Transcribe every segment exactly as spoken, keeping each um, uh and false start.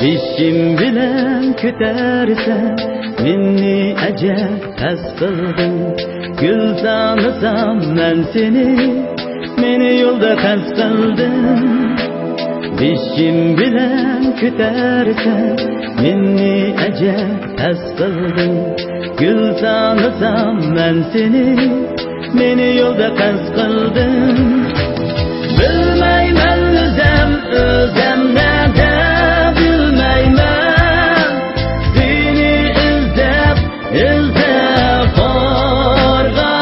بېشىم بىلەن كۆتەرسەم، مېنى ئەجەب پەس قىلدىڭ. گۈلزارنىسام مەن سېنى، مېنى يولدا پەس قىلدىڭ. بېشىم بىلەن كۆتەرسەم، مېنى ئەجەب پەس قىلدىڭ. گۈلزارنىسام مەن سېنى، مېنى يولدا پەس قىلدىڭ. بىلمەيمەن ئۆزەم، ئۆزەم نەدە، بىلمەيمەن. سېنى ئىزدەپ، ئىزدەپ بارغىنىمدا،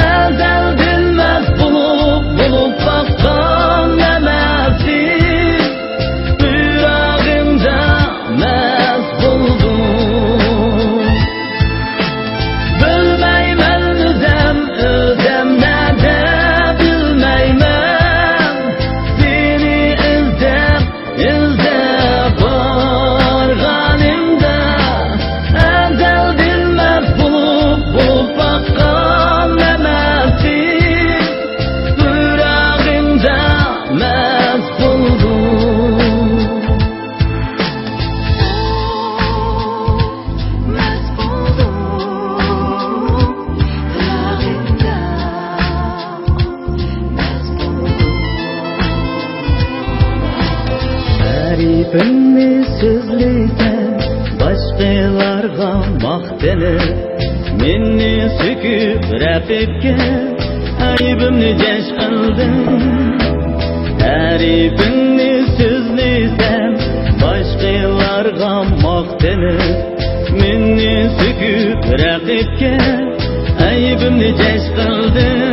ئەزەلدىن مەست بولۇپ، بولۇپ باققان نەمەسى، پىراقىڭدا مەست بولدۇم. بىلمەيمەن ئۆزەم، ئۆزەم نەدە، بىلمەيمەن. سېنى ئىزدەپ، ئىزدەپ بارغىنىمدا، ئەزەلدىن مەست بولۇپ، بولۇپ باققان نەمەسى، پىراقىڭدا مەست بولدۇم. تەرىپىمنى سۆزلىسەم، باشقىلارغا ماختىنىپ، مېنى سۆكۈپ رەقىبكە، ئەيىبىمنى جەش قىلدىڭ. تەرىپىمنى سۆزلىسەم، باشقىلارغا ماختىنىپ، مېنى سۆكۈپ رەقىبكە، ئەيىبىمنى جەش قىلدىڭ.